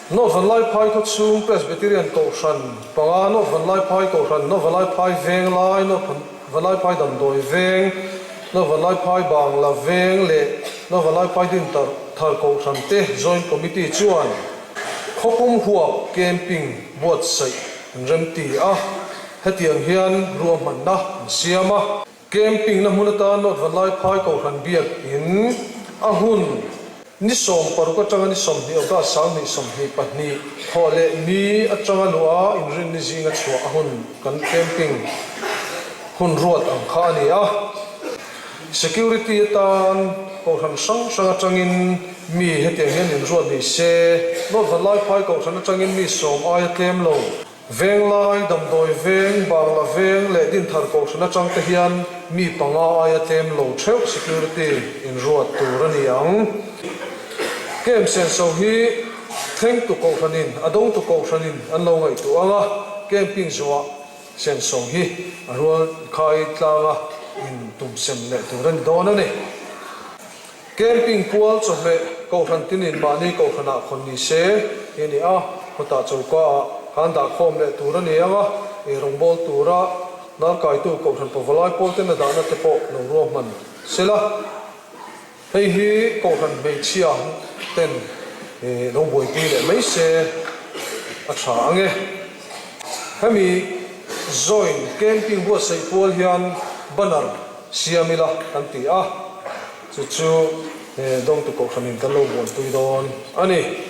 North Vanlaiphai khawchhung Presbyterian Kohhran panga, North Vanlaiphai Kohhran, North Vanlaiphai Venglai, North Vanlaiphai Damdawi Veng, North Vanlaiphai Bangla Veng leh North Vanlaiphai Dintar Thar Kohhran te Joint Committee chuan khawpum huap camping buatsaih an remti a, hetiang hian ruahmanna an siam a. Camping na hmun atan North Vanlaiphai Kohhran biak in a hun ni 16 atanga ni 20 August 2022 thawh leh ni atanga luah a inrinni zinga chhuah a hun kan camping hun ruat ang kha a ni a. Security atan Kohhran hrang hrang atangin mi hetiang hian inruat ni se, North Vanlaiphai Kohhran atangin mi 10 aia tlem lo. Venglai, Damdawi Veng, Bangla Veng leh Dinthar Kohhran atang te hian mi panga aia tlem lo theuh security inruat tur a ni ang. Camp senso hi thlengtu Kohhranin, a dawngtu Kohhranin an lo ngaihtuah ang a, camping zawhah senso hi a rual khai tlanga in tumsem leh tur a ni dawn a ni. Camping pual chawhmeh Kohhran tinin mahni Kohhranah khawn ni se hi a ni a, khawtah choka ah khan dah khawm leh tur a ni ang a, eirawngbawl tura hnarkaitu Kohhran pavalai pawl ten a dahna te pawh lo ruahman se la. Hei hi Kohhran hmeichhia ten lo buaipui leh mai se a tha ang e. Hemi joint camping buatsaih pual hian banner siam ila kan ti a. Chu chu dawngtu Kohhranin kan lo buanpui dawn a ni.